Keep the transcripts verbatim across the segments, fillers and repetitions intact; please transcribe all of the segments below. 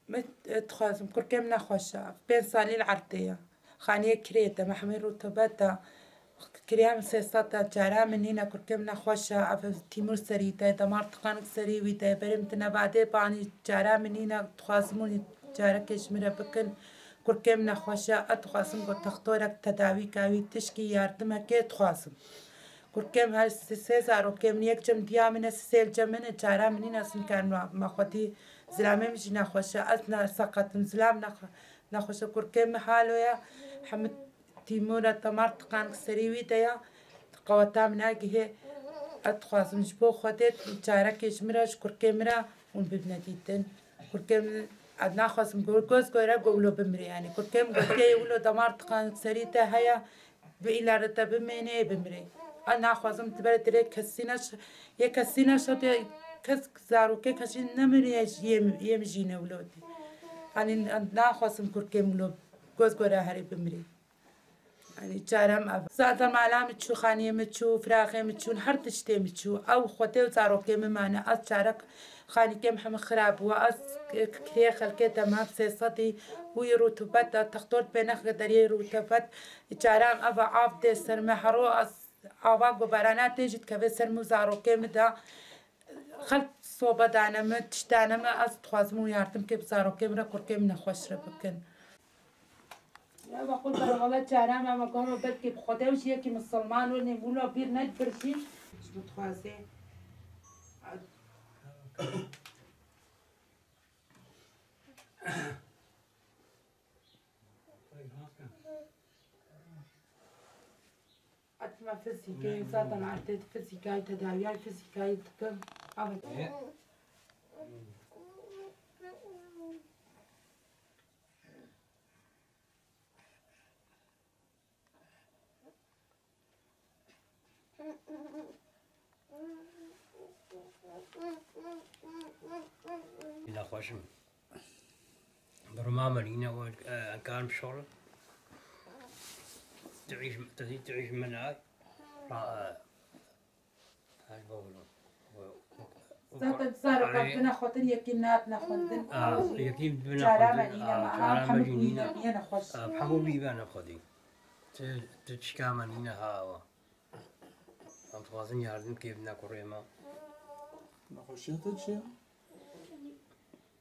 Min, e, dixwazim kurkê min nexweş e. Pênc salî li erdê ye. Xaniyê kirê te, me hemî rûtubet e. Kiriya min sê sed e, cara min nîne, kurkê min nexweş e. Ev Tîmûr serî te, damar tiqanik serî wî te. Berê min tine vadê banî, cara min nîne, dixwazim hûn carekê ji min re bikin. Kurkê min nexweş e, ez dixwazim ku textorek tedawî ka wî tişkî yardimekê dixwazim. Kurkê min her sê, sê zarokê min, yek cem diya min e, sê li cem min e, cara min nîne, ez nikarim me xwedî, zilamê min jî nexweş e, ez ne seqet im, zilam nex-, nexweş e, kurkê min halo ye, hemî Tîmûr e, damar tiqanik serî wî de ye, qeweta min nagihê, ez dixwazim ji bo Xwedê carekê ji min re, ji kurkê min re hûn bibine dîtin. Kurkê min, ez naxwazim go-, goz gore go wilo bimire, yanî kurkê min gotiyê wilo damar tiqanik serî te heye, bi îlare te bimêne, bimire. Ez naxwazim tu bere dirê kesî neş-, yê kesî neşa tu kes zarokê kesî nemiriye, yê, yê min jî ne wilo dî. Yanî ez naxwazim kurkê min wilo goz gore herê bimire. Yanî çarem ev. Zaten mala min çû, xaniyê min çû, firaxê min çûn, her tiştê min çû. Ew Xwedê û zarokê min mane. Ez çarek xanîkê min hemî xirab bû. Ez k-, k-, kirê xelkê te me sê sedî û yê rûtubet de, textor pê nexike deriyê rûtubet. Çarem ev e, av dê ser me, hero ez ava ku barana tê jî dikeve ser min û zarokê min de. Xelk sobe dane min, tişt dane min, ez dixwazim û yardim ke bi zarokê min re, kurkê min nexweş re bikin. Ya be qurban, wele çare me, me gama belkî bi Xwedê û ji yekî misilman û nê wilo bîr nedibir jî. Ji min dixwaze. Etme fizîkê, zaten erdê fizîkayî, tedawiyay fizîkayî dikim. Evet. Nexweş im. Duruma min nîne, we, e, ez karim bişorim. Tu îş, tu, tu îş min ay. Ra, e, ez bavulum. Zaten zarokan bine xwedin, yekî nat nexwendin. A, yekî bine xwedin. Çara me nîne, me hemû nîne, nîne nexweş. A, hemû bî bine xwedin. Tu, tu çika me nîne ha wa. Em dixwazin yardim kê bidine kurê me. Nexweşiya te çi ye?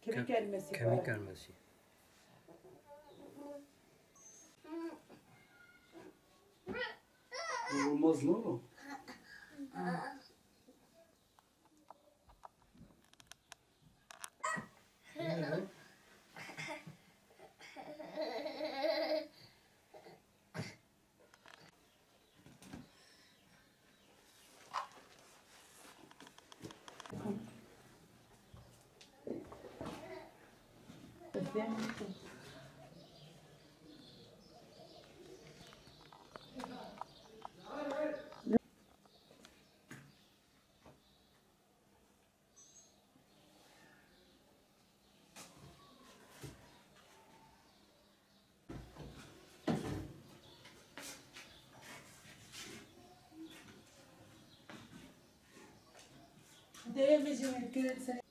Kemî kelmesî. Kemî kelmesî. Olmaz ne oğlum? Dê min ji min kir.